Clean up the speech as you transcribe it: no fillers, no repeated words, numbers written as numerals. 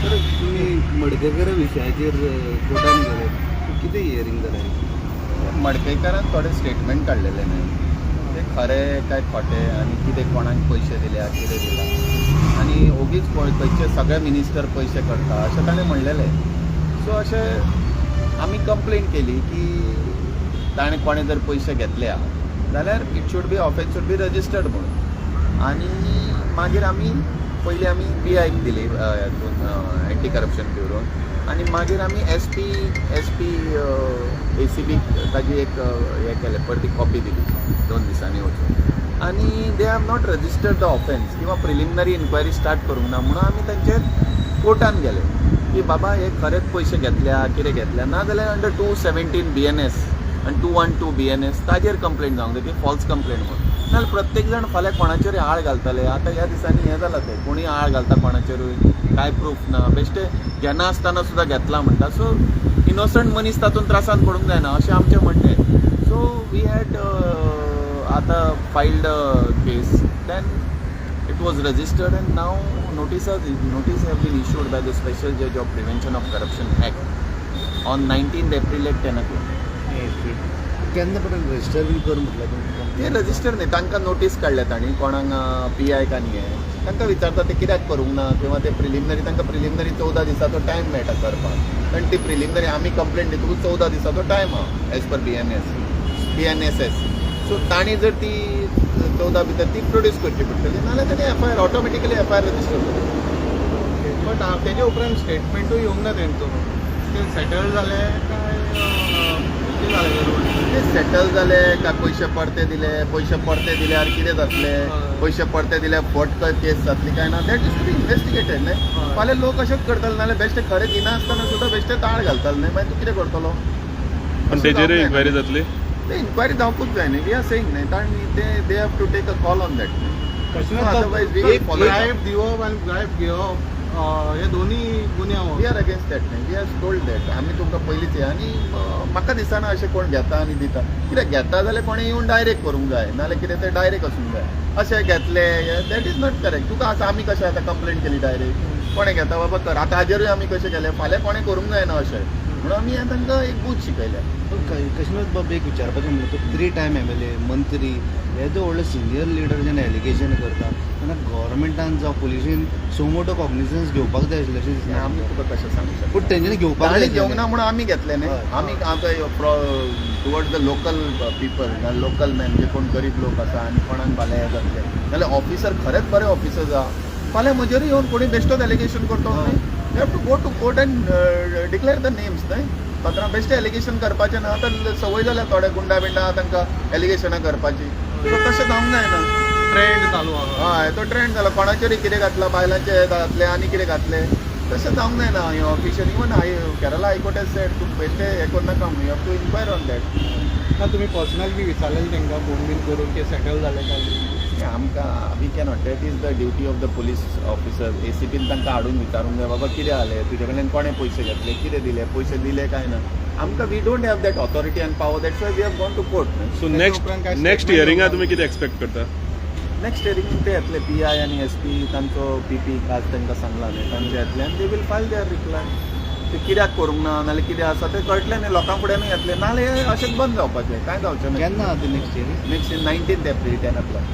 तर तुमी मडकयकर विशयाचेर कोर्टान गेले, कितें हियरींग जालें? मडकयकारान थोडे स्टेटमेंट काडलेले न्हय, ते खरें काय खोटें आनी कितें कोणाक पयशे दिल्या, कितें दिला आनी ओगीच खंयचे सगळे मिनिस्टर पयशे करता अशें ताणें म्हणलेलें. सो अशें आमी कंप्लेन केली की ताणें कोणें जर पयशे घेतल्या जाल्यार it should be offence should be registered म्हणून. आनी मागीर आमी पयलीं आमी पी आयक दिली हातून एंटी करप्शन ब्युरोन आनी मागीर आमी एस पी एसीबीक ताजी एक हें केलें, परती कॉपी दिली 2 दिसांनी वचून आनी they have not registered the offence किंवा प्रिलिमिनरी इन्क्वायरी स्टार्ट करूंक ना म्हणून आमी तांचेर कोर्टान गेले की बाबा, हे खरेंच पयशे घेतल्या, कितें घेतल्या, ना जाल्यार अंडर 217 बीएनएस आनी 212 बीएनएस ताजेर कंप्लेंट जावंक जाय की फॉल्स कंप्लेंट म्हणून. नाजाल्यार प्रत्येक जाण फाल्यां कोणाचेरूय आळ घालतले. आतां ह्या दिसांनी हें जालां, तें कोणूय आळ घालता, कोणाचेरूय कांय प्रूफ ना, बेश्टे घेनासतना आसतना सुद्दां घेतला म्हणटा. सो इनोसंट मनीस तातूंत त्रासान पडूंक जायना अशें आमचें म्हणणें. सो we had आतां filed case, then it was registered and now notice have been issued by the Special Judge of Prevention of Corruption Act on 19th April at 10 o'clock. केन्ना पर्यंत रजिस्टर बीन कर म्हटलें तुमकां? ते रजिस्टर न्ही, तांकां नोटीस काडल्या तांणी कोणाक पीआयक आनी हे तांकां विचारता ते कित्याक करूंक ना किंवा ते प्रिलिमिनरी, तांकां प्रिलिमिनरी 14 दिसाचो टायम मेळटा करपाक, कारण ती प्रिलिमिनरी आमी कंप्लेंट दितकूच 14 दिसाचो टायम आहा एज पर बीएनएसएस. सो तांणी जर ती 14 भितर ती प्रोड्यूस करची पडटली, नाजाल्यार तांणी एफआयआर ऑटोमॅटिकली एफआयआर रजिस्टर करतली. बट तेजे उपरांत स्टेटमेंटूय येवंक ना तेंचो. ते सेटल जाले काय कितें जालें? ते सेटल जाले काय पयशे परते दिले, पयशे परते दिल्यार कितें जातलें? पयशे परते दिल्यार फट केस जातली काय ना, that is to be investigated न्हय. फाल्यां लोक अशेंच करतले, नाल्यार बेश्टे खरें दिनासतना सुद्दां बेश्टे ताळ घालतले न्हय, मागीर तूं कितें करतलो? पण तेजेरूय इन्क्वायरी जातली? ते इन्क्वायरी जावपूच जाय न्ही, we are saying न्हय, कारण ते they have to take a call on that. Otherwise we will follow. Bribe दिवप आनी ब्रायब घेवप हे दोन्ही गुन्यांव. We are against that न्ही, we are told that. आमी तुमकां पयलींच हे आनी म्हाका दिसना अशें कोण घेता आनी दिता. कित्याक घेता जाल्यार कोणें येवन डायरेक्ट करूंक जाय, नाल्यार कितें तें डायरेक्ट आसूंक जाय. अशें घेतले, that is not correct. तुका आतां आमी कशें आतां कंप्लेन केली डायरेक्ट, कोणें घेता बाबा कर, आतां हाजेरूय आमी कशें केलें, फाल्यां कोणें करूंक जायना अशें म्हणून आमी हें तांकां एक बूद शिकयल्या. पूण कशें बाब, एक विचारपाचें म्हणल्यार तो थ्री टायम एमएलए, मंत्री, येदो व्हडलो सिनियर लिडर जेन्ना एलिगेशन करता तेन्ना गव्हर्मेंटान जावं पुलिशीन सुओ मोटो कॉग्निजन्स घेवपाक जाय आशिल्लें अशें दिसना? आमी तुका कशें सांगू शकता? पूण तेंच्यांनी घेवपाक ताणें जाय घेवंक आशिल्लें. ना म्हणून आमी घेतले न्ही. आमी आतां towards the local people, local man, जे कोण गरीब लोक आसा आनी कोणाक फाल्यां हें जातलें जाल्यार ऑफिसर खरेंच बरे ऑफिसर्स आहा, फाल्यां म्हजेरूय येवन कोणी बेश्टोच एलिगेशन करतलो न्ही. You have to go to court and declare the names न्हय. पात्रांव, बेश्टें एलिगेशन करपाचें ना. आतां संवय जाल्या थोडे गुंडा बिंडा तांकां एलिगेशनां करपाची. सो तशें जावंक जायना. ट्रेंड चालू आहा. हय, तो ट्रेंड जाला, कोणाचेरूय कितें घातलां, बायलांचें घातलें आनी कितें घातलें, तशें जावंक जायना. हें official, even high Kerala High Court has said, तूं बेश्टें हें करनाका म्हणून, you have to inquire on that. ना, तुमी पर्सनल बी विचारलेलें तांकां फोन बीन करून की सेटल जालें काय कितें? आमकां we cannot, that is the duty of the police officer. एसीपीन तांकां हाडून विचारूंक जाय, बाबा कितें जालें, तुजे कडल्यान कोणें पयशे घेतले, कितें दिले, पयशे दिले काय ना. आमकां we don't have that authority and power, that's why we have gone to court. So तेच्या नेक्स्ट उपरांत काय नेक्स्ट statement हियरिंगा येवंक तुमी कितें एक्सपेक्ट करता? नेक्स्ट हियरिंग ते येतले, पी I आनी एस पी, तांचो पी पी आज तांकां सांगला न्ही, तांचे येतले आनी they will file their reply. ते कित्याक करूंक ना नाल्यार कितें आसा तें कळटलें न्ही, लोकां फुड्यानूय येतलें, नाल्यार हें अशेंच बंद जावपाचें, कांय जावचें ना. केन्ना आहा तें next hearing? Next 19th April, 10 o'clock.